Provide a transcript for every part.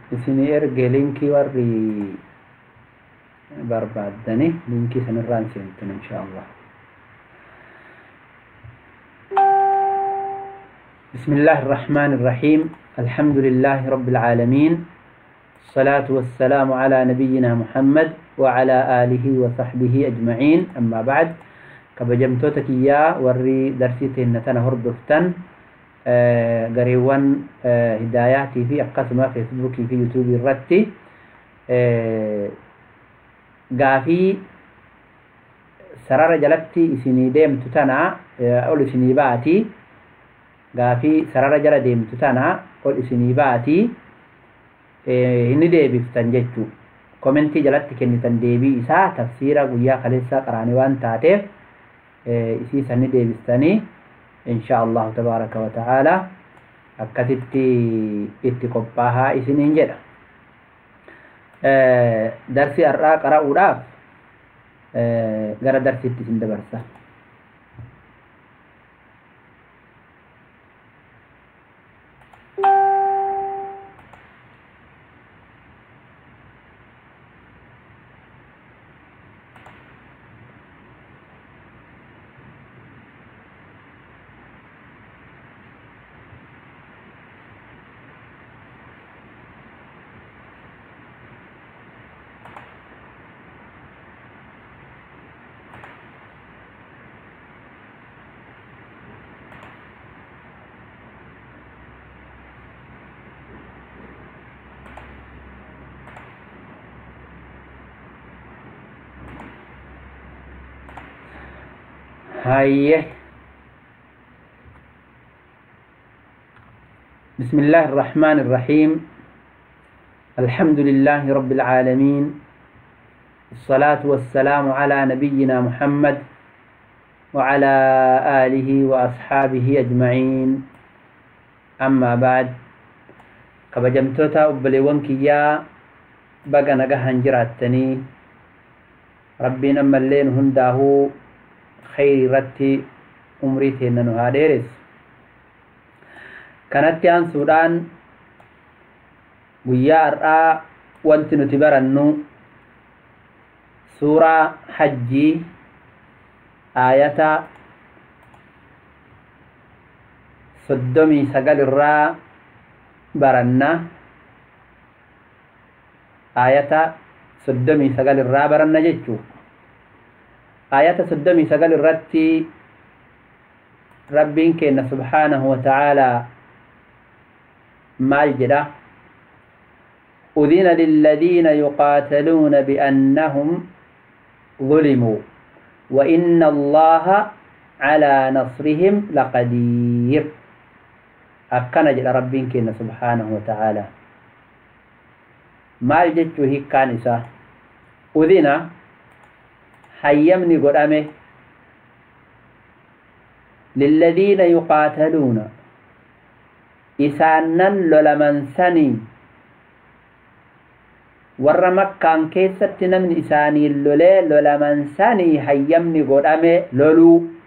Isinii erge linkii warri barbaaddani linkii sanirraan seentan insha Allah. بسم الله الرحمن الرحيم. الحمد لله رب العالمين، الصلاة والسلام على نبينا محمد وعلى آله وصحبه أجمعين. أما بعد، kabajamtoota kiyyaa warri darsii teenna tana hordoftan gareewwan hidaayaatii fi akkasuma feesbuukii fi yuutuubii irratti gaafii sarara jalatti isinii deemtu tana ol isinii baati. Gaafii sarara jala deemtu tana ol isinii baati, inni deebiftan jechuu komentii jalatti kennitan deebii isaa tafsiira guyyaa kaleessaa qaraanii waan taateef isii sanni deebistanii insha Allahu tabaaraka wa ta'aala akkasitti itti qophaahaa isiniin jedha. Darsii har'aa qara'uudhaaf gara darsiitti isin dabarsa. هاي بسم الله الرحمن الرحيم. الحمد لله رب العالمين، الصلاة والسلام على نبينا محمد وعلى آله وأصحابه أجمعين. أما بعد، kabajamtoota obboleewwan kiyyaa baga nagahan jiraattanii rabbiin ammallee nu hundaahuu khayrii irratti umrii teenna nu haa dheeressu. Kanatti aansuudhaan guyyaa har'aa wanti nuti barannu suuraa hajjii aayata 39 irraa baranna. Aayata 39 irraa baranna jechuu. Aayata 39 irratti rabbiin keenya subhaanahu wa ta'aalaa maal jedha? أذن للذين يقاتلون بأنهم ظلموا وإن الله على نصرهم لقدير. أكن جل ربين كنا سبحانه وتعالى maal jechuu hiikkaan isaa? أذن hayyamni godhame للذين يقاتلون isaannan lolaman sanii warra makkaan keessatti namni isaanii lolee lolaman sanii hayyamni godhame loluu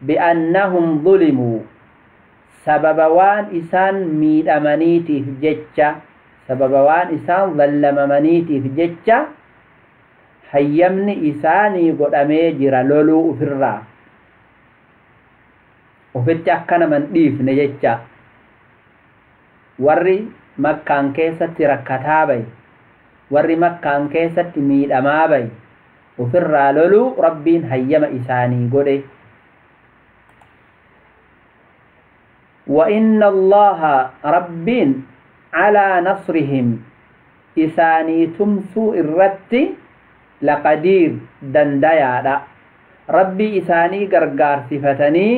بأنهم ظلموا sababa waan isaan miidhamaniitiif jecha, sababa waan isaan zallamamaniitiif jecha hayyamni isaanii godhamee jira loluu ofirraa ofitti akka naman dhiifne jecha. Warri makkaan keessatti rakkataa bahe, warri makkaan keessatti miidhamaa bahe ofirraa loluu rabbiin hayyama isaanii godhe. وإن الله ربين على نصرهم إساني تمسو الرت لقدير دنديادا. ربي إساني غرغار صفتني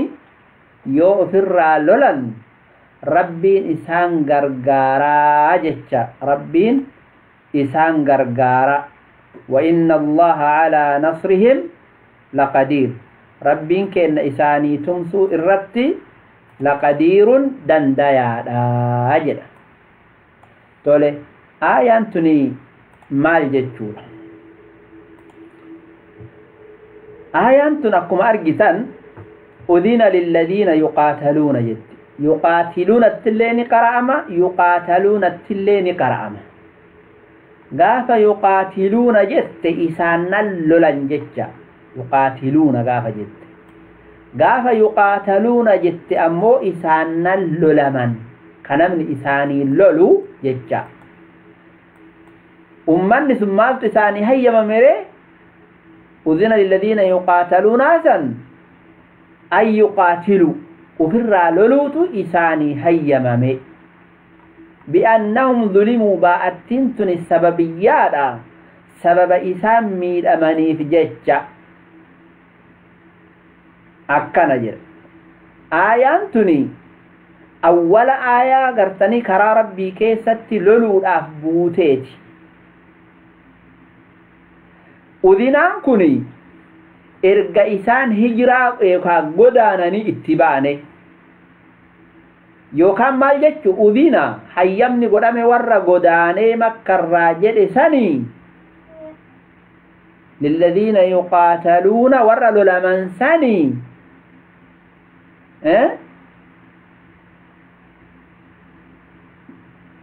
يو فرا لولن ربين إسان غرغارا جتشا، ربين إسان غرغارا. وإن الله على نصرهم لقدير. ربين كأن إساني تمسو الرت لقدير دنديادا جدا. تولي آيان تني مال جتشورا. آيان تن أكما أرجتن أذن للذين يقاتلون جت Yuqaatiluuna illee ni qara'ama, yuqaataluuna illee ni qara'ama. Gaafa yuqaatiluuna jette isaanan lolan jecha. Yuqaatiluuna gaafa jette, gaafa yuqaataluuna jette ammoo isaanan lolaman, ka namni isaanii lolu jecha. Ummanni sun maaltu isaanii hayyamame ree? Udhina lilladhiina yuqaataluuna san an yuqaatiluu, ufirraa loluutu isaanii hayyamame. Bi'annahum zulimuu, baa'attiin tuni sababiyyaadha, sababa isaan miidhamaniif jecha. Akkana jedha aayaan tuni, awwala aayaa gartanii karaa Rabbii keessatti loluudhaaf buuteeti. Udhinaan kuni erga isaan hijiraa yookaan godaananii itti baane, yookaan maal jechu, udhina hayyamni godhame warra godaanee Makkarraa jedhe sanii, lilladhiina yuqaataluuna, warra lolaman sanii.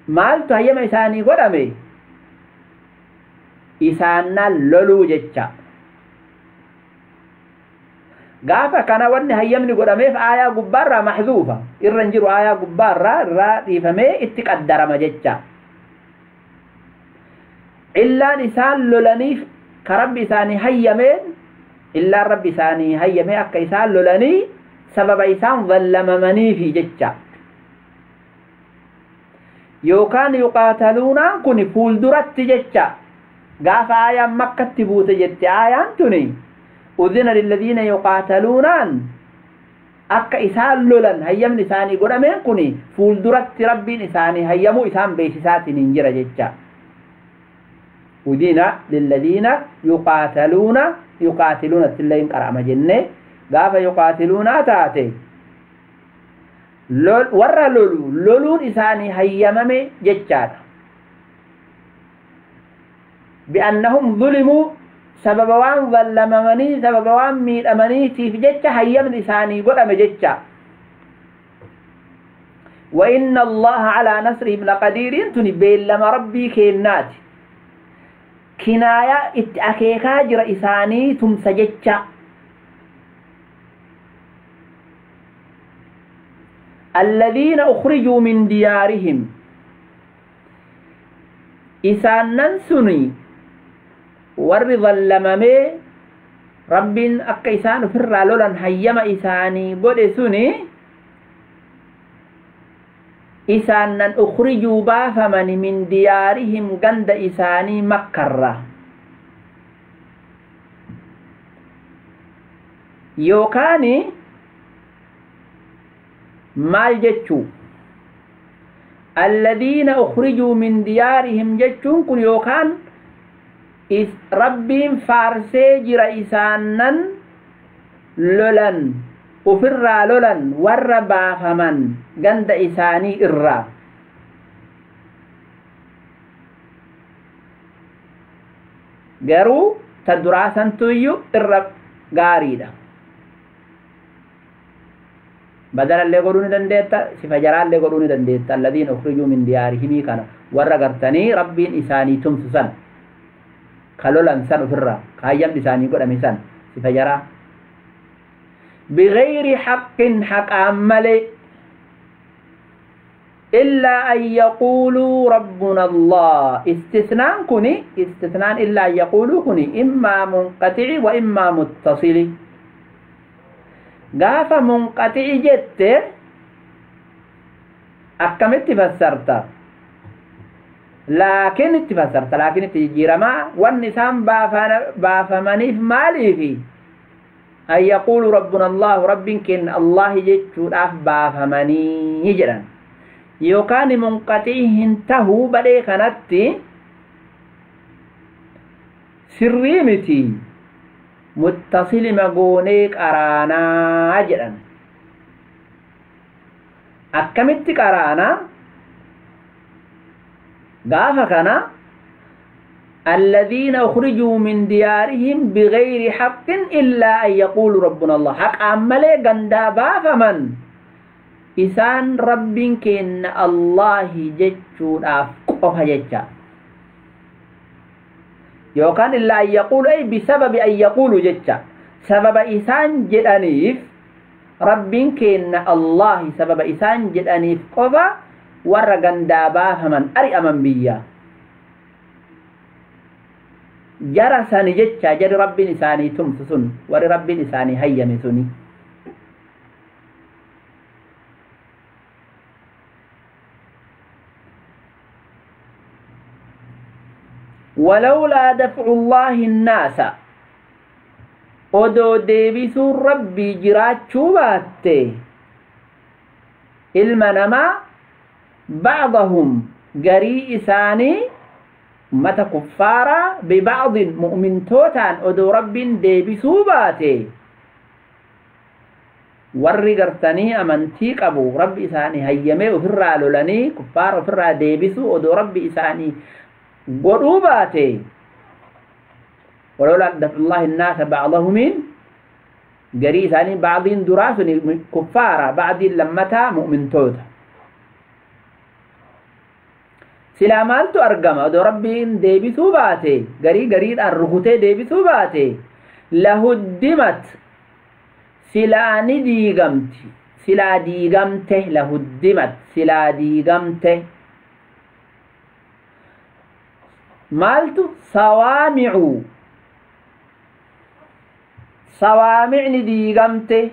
Maaltu hayyama isaanii godhame? Isaannan loluu jecha. Gaafa kana wanni hayyamni godhameef aayaa gubbaarraa maxzuufa, irra hin jiru, aayaa gubbaarraa irraa dhiifamee itti qaddarama jecha. Illaan isaan lolaniif ka Rabbi isaanii hayyameen, illaan Rabbi isaanii hayyamee akka isaan lolanii sababa isaan zallamamaniifi jecha. Yookaan yuqaataluunaan kun fuulduratti jecha. Gaafa aayaan Makkatti buute jette aayaan tuni, udhina lilladhiina yuqaataluunaan akka isaan lolan hayyamni isaanii godhameen kun fuulduratti Rabbiin isaanii hayyamuu isaan beeksisaatiin hin jira jecha. Udhina lilladhiina yuqaataluuna, yuqaatiluuna illee hin qara'ama jenne. Gaafa yuqaatiluunaa taate warra lolu loluun isaanii hayyamame jechaadha. Bi'annahum zulimuu, sababa waan zallamamanii, sababa waan miidhamaniitiif jecha hayyamni isaanii godhame jecha. وإن الله على نصرهم لقدير تني بيلما ربي كينات كناية اتأكيكا جرى إساني تمسجتشا. الذين أخرجوا من ديارهم، إسانن سني warri zallamamee Rabbiin akka isaan ofirraa lolan hayyama isaanii godhe suni, isaanan ukhrijuu baafamani, min diyaarihim, ganda isaanii Makkarra. Yookaani maal jechuu alladhiina ukhrijuu min diyaarihim jechuun kun? Yookaan Rabbiin faarsee jira isaanan lolan, ufirraa lolan, warra baafaman ganda isaanii irraa. Garuu ta duraa santuyyuu irra gaariidha. Badalallee godhuu ni dandeetta, sifa jaraallee godhuu ni dandeetta. Alladhiina ukhrijuu min diyaarihimii kana warra gartanii Rabbiin isaanii tumsu san, ka lolan san, ofirraa ka hayyamni isaanii godhame san, sifa jaraa. Bigayri haqqin, haqaan malee. Illaa an yaquuluu rabbuna Allah. Istisnaan kuni, istisnaan illaa an yaquuluu kuni immaa munqaxici wa immaa muttasili. Gaafa munqaxici jette akkamitti fassarta? Laakiin itti fassarta, laakiin itti jijjiiramaa. Wanni isaan baafamaniif maaliifi? An yaquulu rabbuna Allahu, Rabbiin keenya Allahi jechuudhaaf baafamanii jedhan. Yookaan munqaxii hin tahuu badhee kanatti sirrii miti, muttasilima goonee qaraanaa jedhan. Akkamitti qaraanaa gaafa kana? الذين أخرجوا من ديارهم بغير حق إلا أن يقولوا ربنا الله، حق أمالي غندا بافمن. Isaan Rabbiin keenna Allaahi jechuudhaaf qofa jecha. Yookaan illaa an yaquulu ay bisababi an yaquulu jecha. Sababa isaan jedhaniif Rabbiin keenna Allaahi sababa isaan jedhaniif qofa warra gandaa baafaman ari'aman biyya. Jara sani jecha jarri Rabbiin isaanii tumsu sun warri Rabbiin isaanii hayyame suni. ولولا دفع الله الناس odoo deebisuun Rabbii jiraachuu baatte ilma namaa ba'dahum garii isaanii ummata kuffaaraa biba'din mu'mintootaan odoo Rabbiin deebisuu baate warri gartanii amantii qabu Rabbi isaanii hayyamee ofirraa lolanii kuffaara ofirraa deebisuu odoo Rabbi isaanii godhuu baate. ولولا دفع الله الناس بعضهم جري ثاني بعضين دراس كفارة بعضين لمتا مؤمن توتا سلامالتو أرقم أدو ربي ديبي ثوباتي جري جري الركوتي ديبي ثوباتي لهدمت سلاني ديغمت سلا ديغمته لهدمت سلا ديغمته مالتو صوامعو صوامعني ديغمته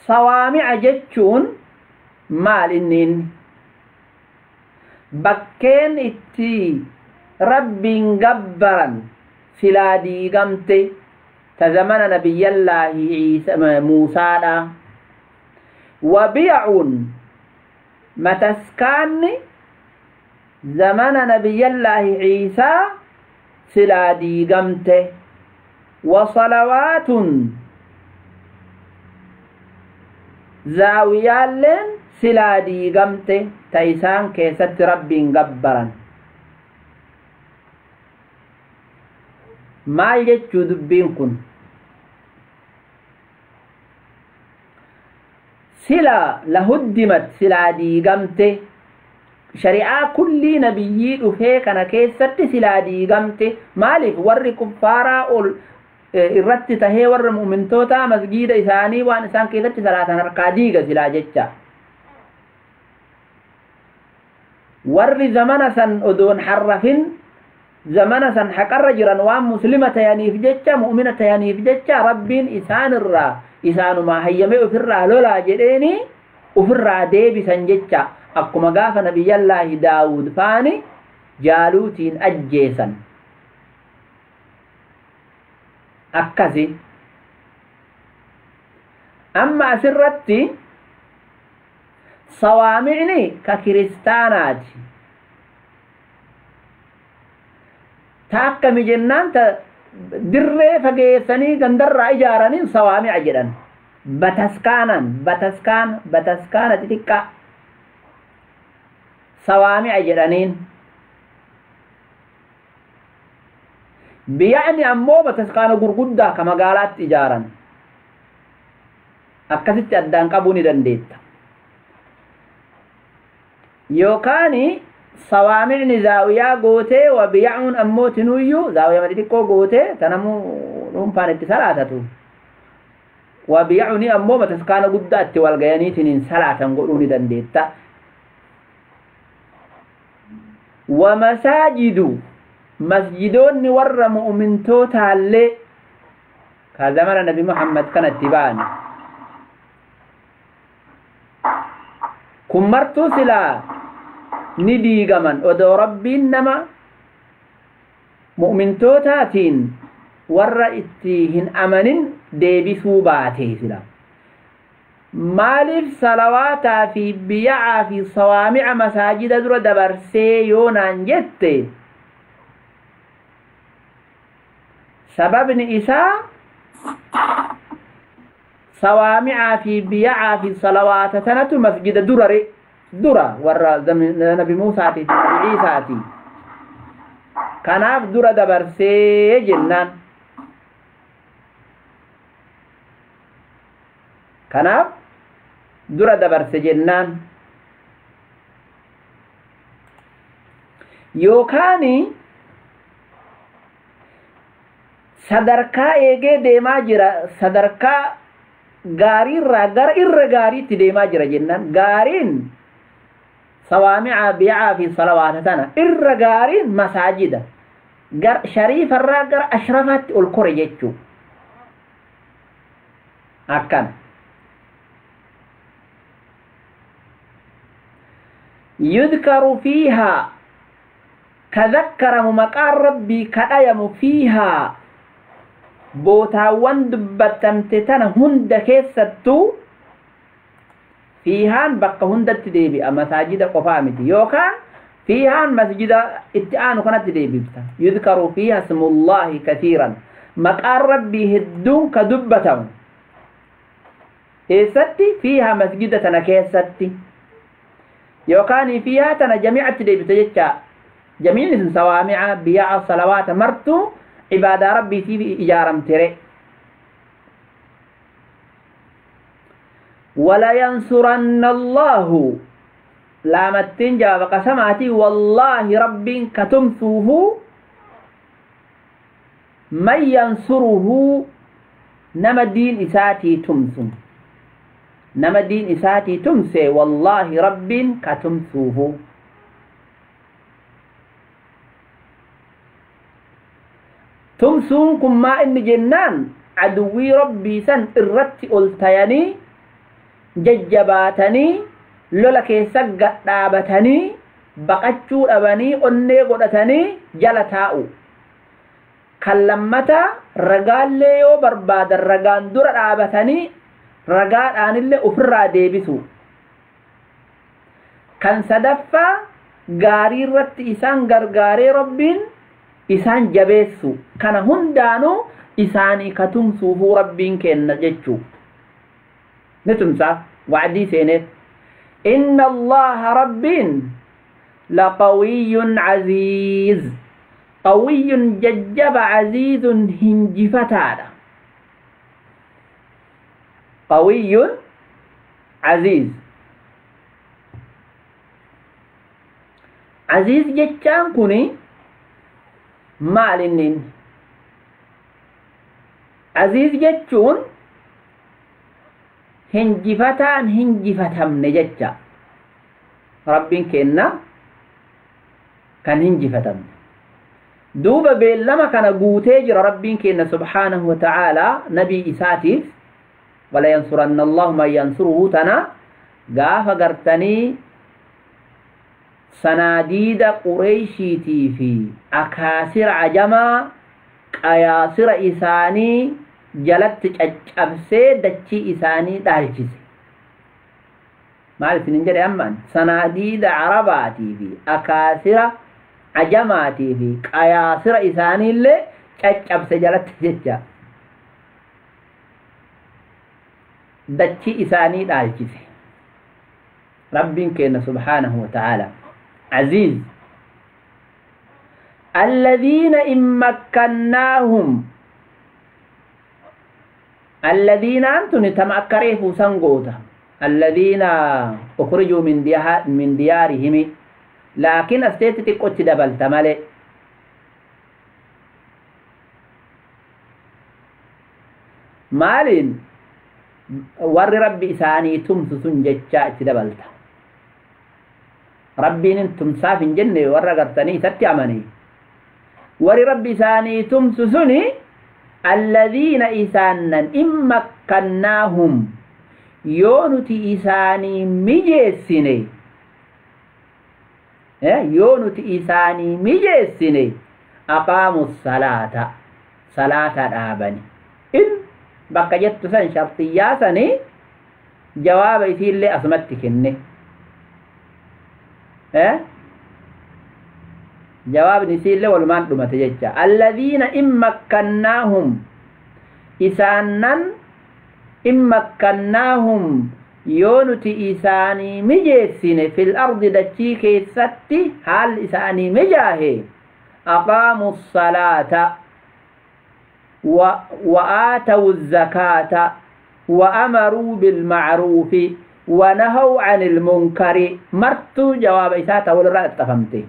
صوامع جتشون مال إنين بكين اتي ربي جبرا سلا ديغمته تزمن نبي الله عيسى موسى وبيع متسكان زمن نبي الله عيسى سلا ديغمته وصلوات زاويال سلا ديغمته تيسان كيست ربي جبرا ما يجو دبين كن سلا لهدمت سلا ديغمته شريعة كل نبي دفه كان كيست سلا ديغمته مالف ور كفارا irratti tahee warra mu'mintoota masgiida isaanii waan isaan keessatti salaatan harkaa diiga silaa jecha. Warri zamana san odoon harrafin zamana san haqarra jiran waan muslima tayaniif jecha mu'mina tayaniif jecha Rabbiin isaanirraa isaanumaa hayyamee ofirraa lolaa jedheeni ofirraa deebisan jecha akkuma gaafa nabiyyallaahi Daawud faani jaaluutiin ajjeesan. Akkasi amma asirratti sawaamicni ka kiristaanaati ta akkami jennaan ta dirree fageessanii gandarraa ijaaraniin sawaamica jedhan bataskaanan bataskaana bataskaana xixiqqaa sawaamica jedhaniin. Biyyaani ammoo bataskaana gurguddaa ka magaalaatti ijaaran akkasitti addaan qabuu ni dandeetta. Yookaan sawaamicni zaawiyaa gootee wa biyyaa'uun ammoo tinuyyuu zaawiyaa xixiqqoo gootee tanamuu dhuunfaan itti salaatatu. Wa biyyaa'uuni ammoo bataskaana guddaa itti wal gayaniitiin salaatan godhuu ni dandeetta. Wa masaajidu masjidoonni warra mu'mintootaallee ka zamana nabi Muhammad kanatti ba'an kun martuu silaa ni diigaman odoo Rabbiin nama mu'mintootaatiin warra itti hin amanin deebisuu baatee sila. Maaliif salawaataa fi biyya'aa fi sawaamica masaajida dura dabarsee yoo naan jette sababni isaa sawaamicaa fi biyya'aa fi salawaata tanatu masjida durare dura warra nabi Muusaati fi nabi Iisaati kanaaf dura dabarsee jennaan. Kanaaf Dura dabarse jennaan. Yookaan sadarkaa eegee deemaa jira, sadarkaa gaariirraa gara irra gaariitti deemaa jira jennaan. Gaariin sawaamicaa, biyacaa fi salawaata tana irra gaariin masaajida. Shariifarraa gara ashrafaatti ol kore jechuu akkan. Yudkaru fiihaa, ka dhakkaramu maqaan Rabbii kadhayamu, fiihaa bootaawwan dubbatamte tana hunda keessattuu. Fiihaan bakka hundatti deebi'a, masaajida qofaa miti. Yookaan fiihaan masjida itti aanu kanatti deebifta. Yudkaru fiiha ismullaahi kasiiran, maqaan Rabbii hedduun ka dubbatamu eessatti? Fiiha masjida tana keessatti. Yookaan fiihaa tana jamiicatti deebifta jecha. Jamiicni sun sawaamica, biyaca, salawaata martuu cibaadaa Rabbiitiif ijaaramtere. ولينصرن الله، laamattiin jawaaba qasamaatii. Wallaahi Rabbiin katumsuuhu man yansuruhu, nama diin isaatii tumsu, nama diin isaatii tumse wallaahi Rabbiin katumsuuhu. Tumsuun kun maa inni jennaan, aduwwii Rabbii san irratti ol tayanii, jajjabaatanii, lola keessa gadhaabatanii, baqachuu dhabanii, onnee godhatanii jala taa'u. Kan lammataa ragaallee yoo barbaadan ragaan dura dhaabatanii ragaadhaanillee ofirraa deebisu. Kan sadaffaa gaarii irratti isaan gargaaree Rabbiin isaan jabeessu. Kana hundaanuu isaanii katumsuufuu Rabbiin kenna jechuu. Ni tumsa wacdii seeneef. Inna Allaha Rabbiin laqawiyyun caziiz. Qawiyyun jajjaba, caziizun hinjifataadha. Qawiyyun caziiz. Aziiz jechaan kuni maal innin? Aziiz jechuun hinjifataan hinjifatamne jecha. Rabbiin kenna kan hinjifatamne. Duuba beellama kana guutee jira Rabbiin kenna subhaanahu wa ta'aalaa nabii isaatiif. Wala yansuranna Allahu man yansuruhu tana gaafa gartanii sanaadiida Qureyshiitii fi akaasira ajamaa qayaasira isaanii jalatti caccabsee dachii isaanii dhaalchise. Maal isinin jedhe ammaan? Sanaadiida Arabaatii fi akaasira ajamaatii fi qayaasira isaaniillee caccabse jalatti jecha. Dachii isaanii dhaalchise. Rabbiin kenna subhaanahu wa ta'ala. عزيز. الذين إن مكناهم، الذين أنتم تمأكريه سنقوتا، الذين أخرجوا من ديارهم، لكن أستيتك قلت دبل تمالي مالين ور ربي إساني تمسسن جتشا دبلتا. Rabbiin tumsaaf hin jenne warra gartanii isatti amanii. Warri Rabbi isaanii tumsu suni alladhiina isaannan in makkannaahum, yoo nuti isaanii mijeessine, yoo nuti isaanii mijeessine, aqaamu salaata, salaata dhaabani. In bakka jettu san shartiyyaa sani jawaaba isiillee asumatti kenne. Jawaabni isiillee walumaan dhumate jecha. Alladhiina in makkannaahum, isaannan in makkannaahum, yoo nuti isaanii mijeessine, fil ardi dachii keessatti haalli isaanii mijaahe, aqaamu salaata wa aatawu zakaata wa amaruu bilmacruufi. ونهوا عن المنكر. مرتو جواب إساءة والرأي اتفهمتي.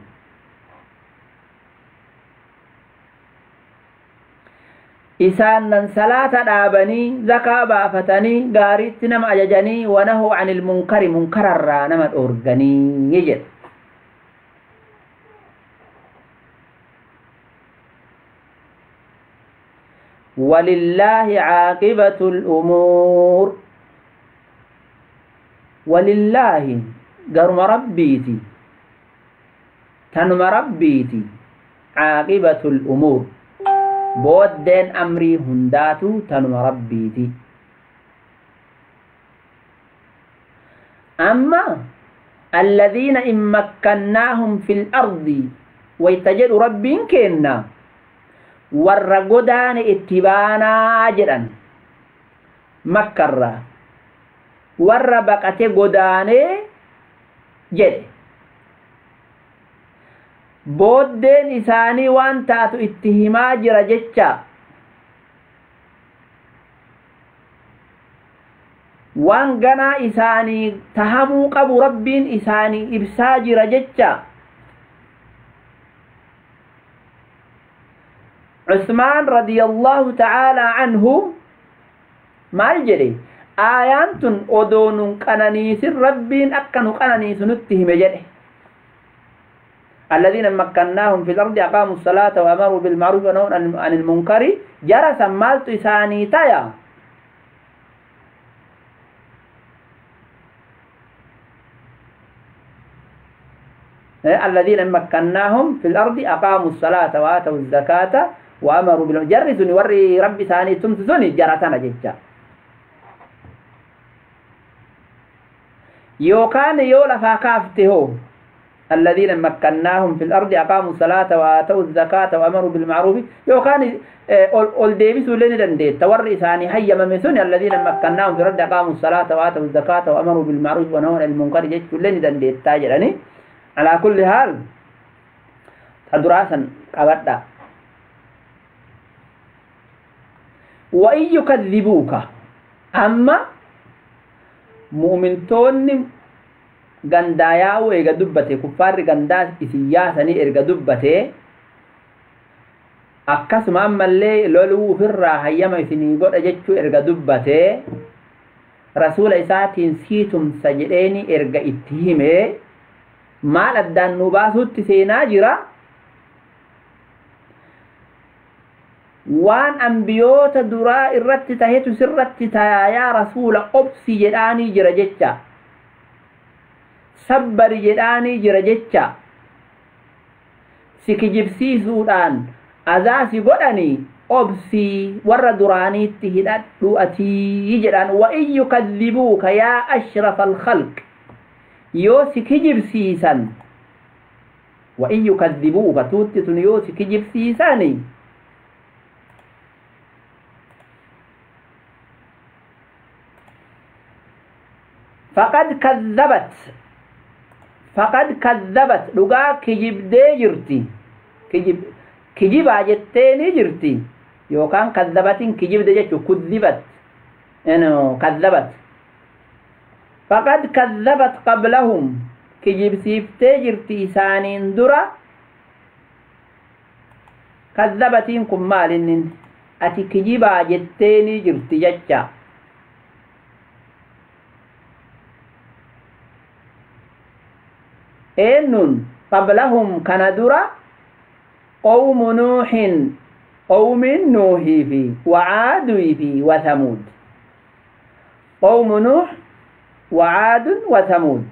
إسان صلاة دابني زكاة بافتني غاريت نم أججني ونهوا عن المنكر منكر الرانم الأورغني يجد. ولله عاقبة الأمور. ولله قرم ربيتي تنم ربيتي عاقبة الأمور بودين أمري هنداتو تنم ربيتي. أما الذين إن مكناهم في الأرض ويتجد ربين كينا warra godaane itti baanaa jedhan makkarraa warra baqate godaanee jedhe booddeen isaanii waan taatu itti himaa jira jecha waan ganaa isaanii tahamuu qabu rabbiin isaanii ibsaa jira jecha. عثمان رضي الله تعالى عنه maal jedhe aayaan tun odoo nun qananiisin rabbiin akka nu qananiisu nutti hime jedhe. الذين مكناهم في الأرض أقاموا الصلاة وأمروا بالمعروف ونهوا عن المنكر جرسا مالت إساني تايا. الذين مكناهم في الأرض أقاموا الصلاة وآتوا الزكاة وأمروا بالمعروف جرسوني وري ربي ثاني تمسوني جرسنا جدا. يوكان يولا فاكافته الذين مكناهم في الأرض أقاموا الصلاة وآتوا الزكاة وأمروا بالمعروف يوكان أول ديبسوا لين دنديت توري ثاني هيا ممسوني الذين مكناهم في الأرض أقاموا الصلاة وآتوا الزكاة وأمروا بالمعروف ونهوا عن المنكر جدوا لين دنديت تاجرني. على كل حال تدراسا قبضا. وإن يكذبوك أما مؤمنتون غنداياو إيغا دبته كفار غندا إسياسني إيغا دبته akkasuma ammallee loluu ofirraa hayyama isinii godha jechuu erga dubbate rasuula isaatiin sii tumsa jedheeni erga itti hime maal addaan nu baasutti seenaa jira. Waan ambiyoota duraa irratti tahetu sirratti tayaa yaa rasuula obsi jedhaanii jira jecha sabbari jedhaanii jira jecha si kijibsiisuudhaan azaa si godhanii obsii warra duraaniitti hidhadhu atii jedhaan. Wa in yukadhibuuka yaa ashrafa alkhalq yoo si kijibsiisan wa in yukadhibuuka tuutti tun yoo si kijibsiisani فقد كذبت فقد كذبت dhugaa kijibdee jirti kijibaa jetteeni jirti yookaan kadhabatiin kijibde jechuu kudhibat kadhabat faqad kadhabat qablahum kijibsiiftee jirti isaaniin dura. Kadhabatiin kun maal inni ati kijibaa jetteeni jirti jecha. Eenyuun qablahum kana dura qawmu nuuhin qawmin nuuhii fi wacaadii fi wathamuud qawmu nuuh wacaadun wathamuud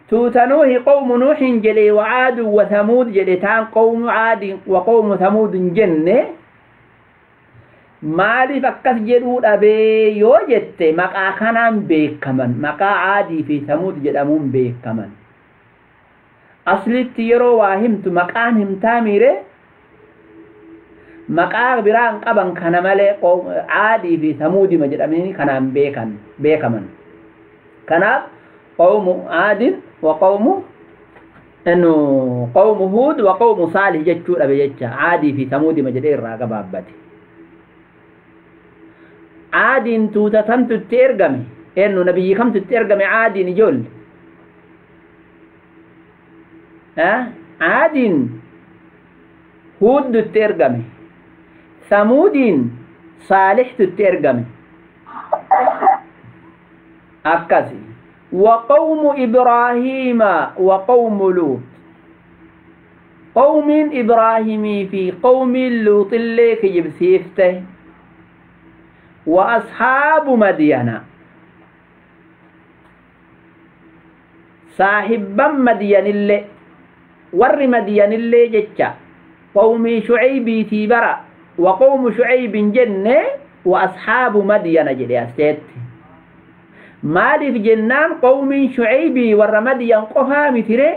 tuuta nuuhi qawmu nuuhin jedhe wacaadun wathamuud jedhe taan qawmu caadin wa qawmu thamuudin jenne maaliif akkas jedhuu dhabee yoo jette maqaa kanaan beekaman maqaa caadii fi thamuud jedhamuun beekaman. Aslitti yeroo waa himtu maqaan himtaa miire maqaa biraan qaban kana malee caadii fi thamuudima jedhamanii kanaan beekaman. Kanaaf qawmu caadin wa qawmu qawmu huud wa qawmu saalih jechuu dhabe jecha caadii fi thamuudima jedhee irraa gabaabbate. Caadiin tuuta tamtu itti ergame Eenyu nabiyyi kamtu itti ergame Caadiin ijoolle? Caadiin Huuddu itti ergame. Samuudiin Saalixtu itti ergame. Akkasi. وقوم إبراهيم وقوم لوط. قوم إبراهيم في قوم لوط اللي كجبسيفته. وأصحاب مدين صاحب مدين اللي ور مدين اللي جتشا قوم شعيب تيبرا وقوم شعيب جنة وأصحاب مدين جلي مالف جنان قوم شعيب ور مدين قفا متري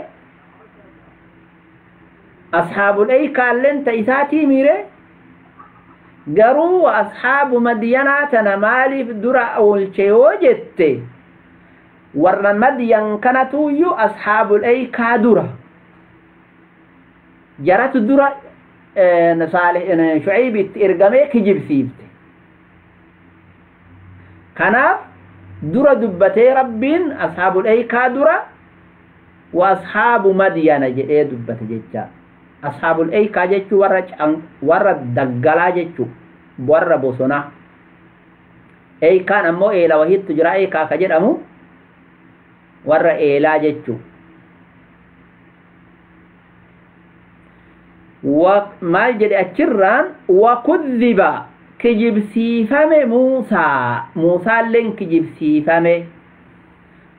أصحاب الأيكة اللي انت إساتي ميري garuu asxaabu madyanaa tana maaliif dura oolche yoo jette warra Madyan kanatuyyuu asxaabul aykaa dura jaratu dura Shucayb itti ergamee kijibsiifte. Kanaaf dura dubbatee Rabbiin asxaabul aykaa dura wa asxaabu Madyana jedhee dubbate jecha. Asxaabul aykaa jechuu warra daggalaa jechuu warra bosonaa. Aykaan ammoo eela wahiittu jira aykaa ka jedhamu warra eelaa jechuu. Maal jedhe achirraan wakudhiba kijibsiifame Muusaa, Muusaalleen kijibsiifame.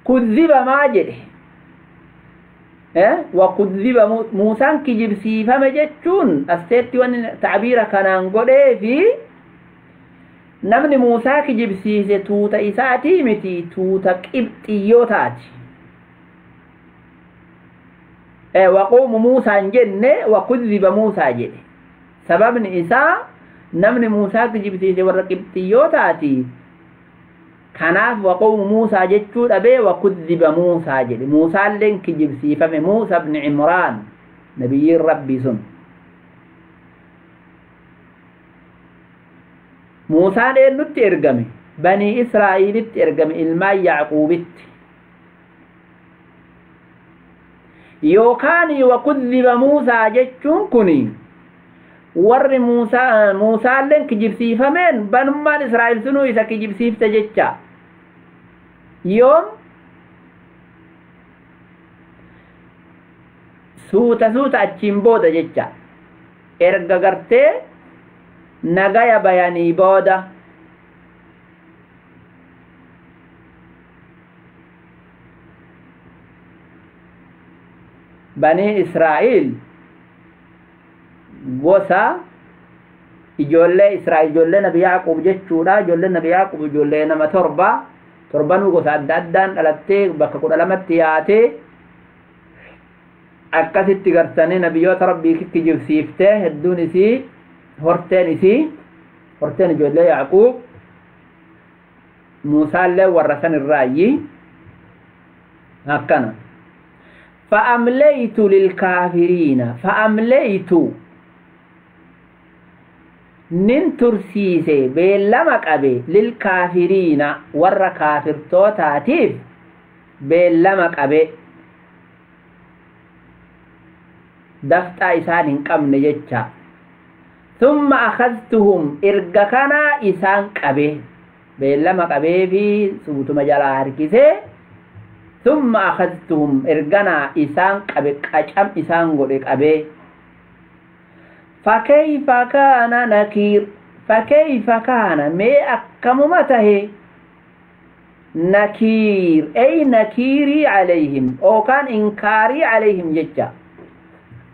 Kudhiba maa jedhe? Wakudhiba Muusaan kijibsiifame jechuun asteetti wanni ta'biira kanaan godhee fi namni Muusaa kijibsiise tuuta isaatii miti tuuta qibxiyyootaati. Waqoomu Muusaan jenne wakudhiba Muusaa jedhe. Sababni isaa namni Muusaa kijibsiise warra qibxiyyootaati. Kanaaf waqoomu Muusaa jechuu dhabee wakudhiba Muusaa jedhe. Muusaalleen kijibsiifame Muusaa ibn Imraan nabiyyiin Rabbii sun. Muusaan eenyutti ergame? Banii Israa'iilitti ergame, ilmaan Yacquubitti. Yookaan wakudhiba Muusaa jechuun kuni warri Muusaalleen kijibsiifameen banummaan Israa'el sunuu isa kijibsiifte jecha. Yoom suuta suuta achiin booda jecha. Erga gartee nagaya bayanii booda. Banii Israa'el gosa ijoollee Israa'el ijoollee Nabi Yaaqub jechuudha. Ijoollee Nabi Yaaqub ijoollee nama torba torbanuu gosa adda addaan dhalattee bakka 12tti yaatee akkasitti gartanii nabiyyoota Rabbii kijibsiiftee hedduun isii horteen isii horteen ijoollee Yaaqub Muusaallee warra san irraayyi akkana. فأمليت للكافرين فأمليت ننترسيسي بيلما قبي للكافرين ور كافر توتاتيف بيلما قبي دفتا إسان قمن جتشا. ثم أخذتهم إرقكنا إسان قبي بيلما قبي في سوت مجالا هركسي. ثم أخذتهم إرقنا إسان قبي قشم إسان قبي قبي. فكيف كان نكير فكيف كان مي أكممته نكير أي نكيري عليهم أو كان إنكاري عليهم جتا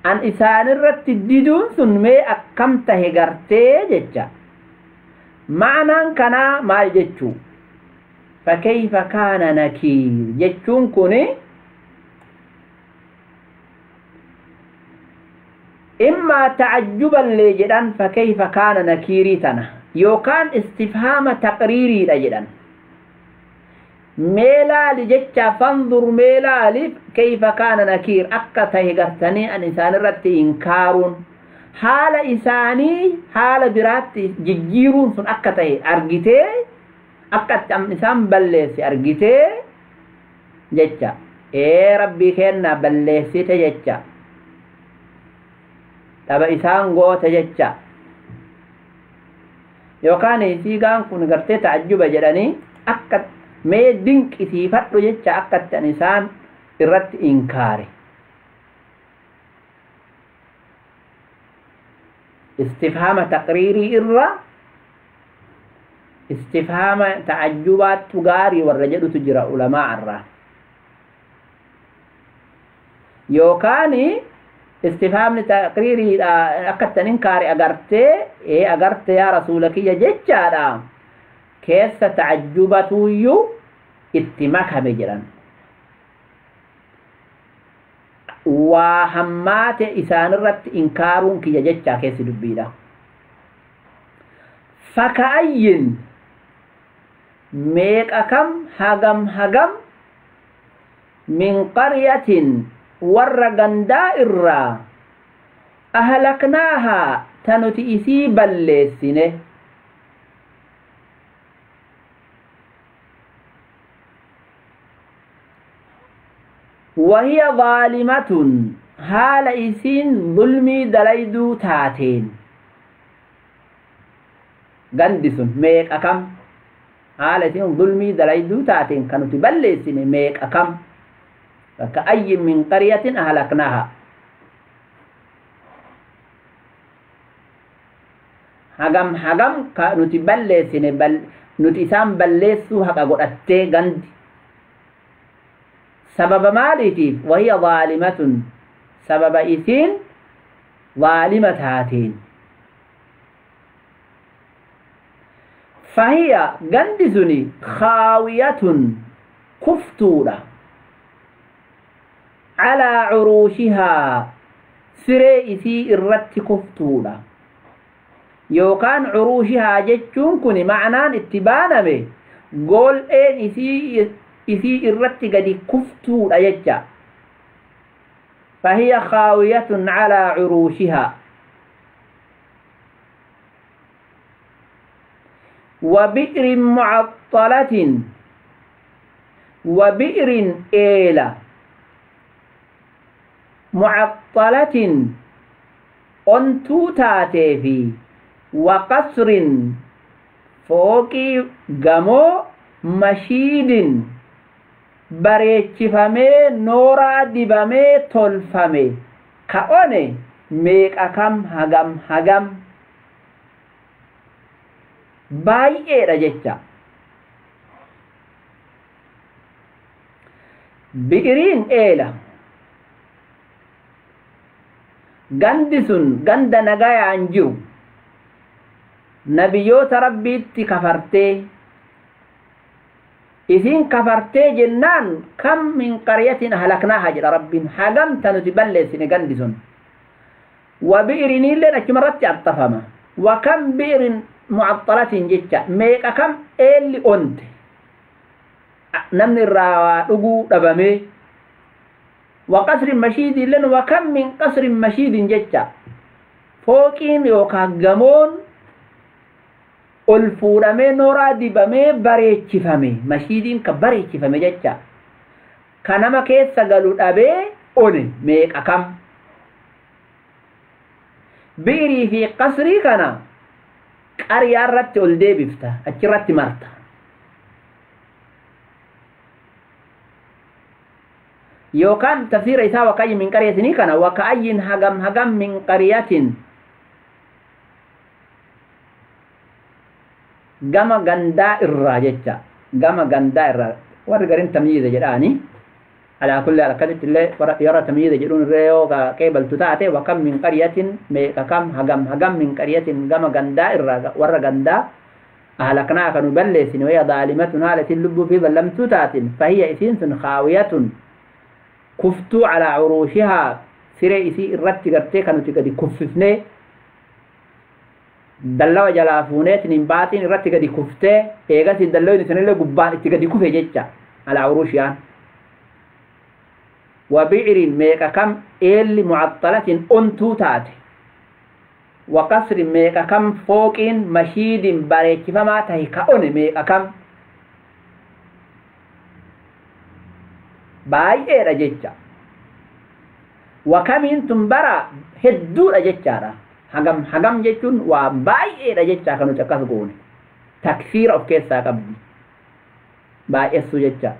أن إسان الرت الددون ثم مي أكمته قرتي جتا. معنى كان ما جتشو فكيف كان نكير جتشون كوني إما تعجبا لجدان فكيف كان نكيري تنا يوكان استفهام تقريري لجدان ميلا لجتشا فانظر ميلا لف كيف كان نكير أكا تهجرتني أن إنسان رت إنكار حال إنساني حال برات ججيرون سن أكا تهي أرجتي Akka isaan balleesse argitee jecha ee rabbii keenna balleessite jecha dhaba isaan goote jecha yookaan siigaan kun gartee ta'ajjuba jedhanii akka mee dinqisiifadhu jecha akka isaan irratti inkaare. Istifhaama taqriirii irra istifhaama ta'ajjubaattu gaarii warra jedhutu jira ulamaa irraa. Yookaan istifhaamni taqriiriidha akka ittiin inkaare agartee ee agarte yaa rasuula kiyya jechaadha keessa ta'ajjubatuuyyuu itti makame jedhan. Waa hammaate isaanirratti inkaaruun kiyya jechaa keessi dubbiidha. Faka'ayyin meeqa kam hagam hagam min qaryatin warra gandaa irraa ahlaknaahaa ta nuti isii balleessine وهي ظالمة حال إسين ظلمي دليدو تاتين غندسون ميك أكم حال إسين ظلمي دليدو تاتين كانوا تبلسين ميك أكم فكأي من قرية أهلكناها هجم هجم كانوا تبلسين بل نتسام بلسو هكا قد أتي غندي سبب مالتي وهي ظالمة سبب إثين ظالمة هاتين فهي غندسني خاوية كفتورة على عروشها سري إثي الرت كفتورة يوكان عروشها جتشون كوني معنى اتبانا به قول إين إثي إثي الرت قد كفتو أيجا فهي خاوية على عروشها وبئر معطلة وبئر إيلة معطلة أنتو تاتي في وقصر فوقي جمو مشيد bareechifamee nooraa dibamee tolfame ka one meeqa kam hagam hagam baay'eedha jecha. Bi'iriin eela gandi sun ganda nagayaan jiru nabiyyoota rabbiitti kafartee isin kafartee jennaan kam min qaryatin ahlaknaaha jedha rabbiin hagamta nuti balleessine gandi sun wa bi'iriniilleen achumarratti axxafama wa kam bi'irin mu'axxalatin jecha meeqa kam eelli onte namni irraa waa dhuguu dhabamee wa qasrin mashiidiilleen wa kam min qasrin mashiidin jecha fooqiin yookaan gamoon ol fuudhamee nooraa dibamee bareechifame mashiidiin ka bareechifame jecha ka nama keessa galu dhabee one meeqa kam bi'irii fi qasrii kana qaryaa irratti ol deebifta achirratti marta. Yookaan tafsiira isaa waka'ayyin min qaryatinii kana waka'ayyin hagam hagam min qaryatin gama gandaa irraa jecha gama gandaa irraa warri garin tamyiiza jedhaani alaa kulli akkasitti illee yeroo tamyiiza jedhuun irree yoo qeebaltu taate wakam min qaryatin meeqa kam hagam hagam min qaryatin gama gandaa irraa warra gandaa ahlaknaa kanu balleessine waya daalimatun haalatin lubbuu fi ballamtuu taatin fahiya isiin sun khaawiyatun kuftuu calaa curuushihaa siree isii irratti gartee kanuti gadi kuffifnee dallawa jalaa fuuneetiin hin baatiin irratti gadi kuftee eegasii dallawni sanillee gubbaan itti gadi kufe jecha alaa urushiyaan wa bi'rin meeqa kam eelli mu'axxalatin ontuu taate wa qasrin meeqa kam fooqiin mashiidin bareechifamaa tahe ka one meeqa kam Baay'eedha jecha. Wakamiin tun bara hedduudha jechaadha. Hagam hagam jechuun waa baay'eedha jecha kan nuti akkas goone. Taksiira of keessaa qabdi. Baay'essuu jecha.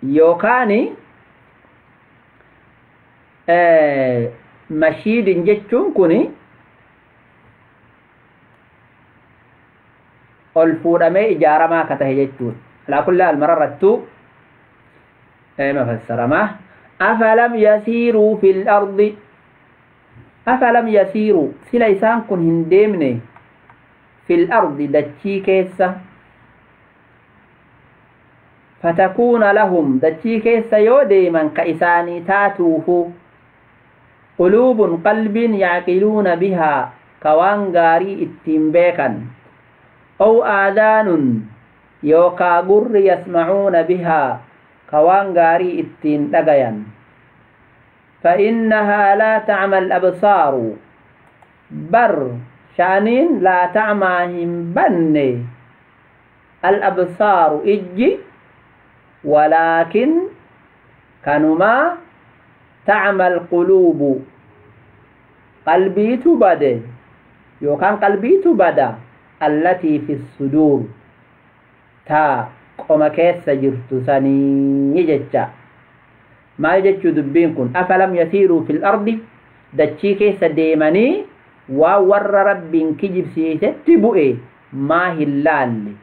Yookaan mashiidin jechuun kun ol fuudhamee ijaaramaa akka tahe jechuudha. Alaa kulli haal mararrattuu mafassaramaa. Afalam yasiiruu fil ardi, afalam yasiiruu, sila isaan kun hin deemne, fil ardi dachii keessa, fatakuuna lahum dachii keessa yoo deeman ka isaanii taatuufu quluubun qalbiin yaaqiluuna bihaa ka waan gaarii ittiin beekan, aw aadaanun yookaa gurri yasmacuuna bihaa ka waan gaarii ittiin dhagayan. فإنها لا تعمى الأبصار بر شأنين لا تعمى بن الأبصار إجي، ولكن كانما تعمى القلوب قلبي تبدأ يوكان قلبي تبدأ التي في الصدور تا قوم كيس جرت سني جتا. ما جتشو دبين كن أفلم يسيروا في الأرض دتشي كيس ديماني وور رب كجب سيتبؤي ما هلال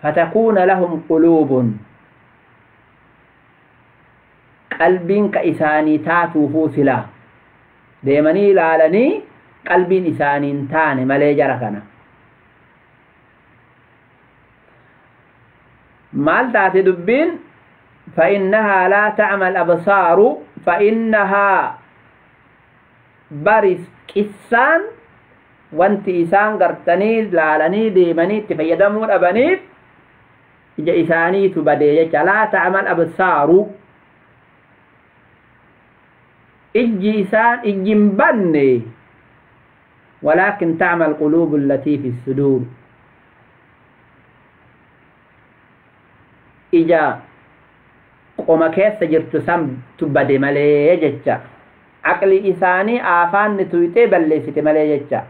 فتكون لهم قلوب قلب كإساني تاتو فوسلا ديماني لالني قلب إساني تاني ملي جركنا مال تاتي دبين. فإنها لا تعمى الأبصار فإنها بارس كسان وانت إسان قرتني لالني ديمني تفيدمون أبنيف إجا إساني تبدي لا تعمى الأبصار إجي إسان إجي مبني، ولكن تعمى القلوب التي في الصدور. إجا qoma keessa jirtu san tubbade malee jecha. Aqli isaanii afaanni tuyxee balleessite malee jecha.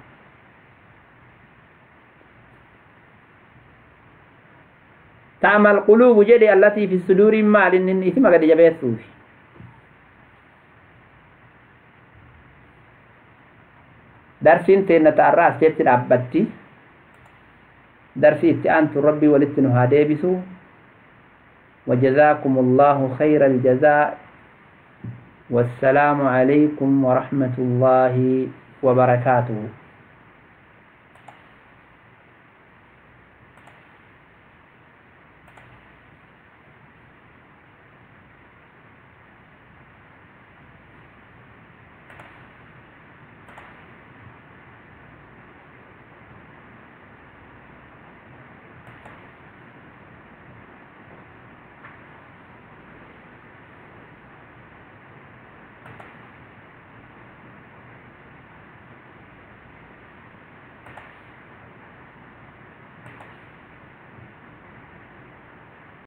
Ta'mal quluubu jedhe allatii fi suduuri maal inni isima gadi jabeessuufi. Darsiin teenna ta'arraa as jetti dhaabbatti. Darsii itti aantu rabbii walitti nu haa deebisu. وجزاكم الله خير الجزاء، والسلام عليكم ورحمة الله وبركاته.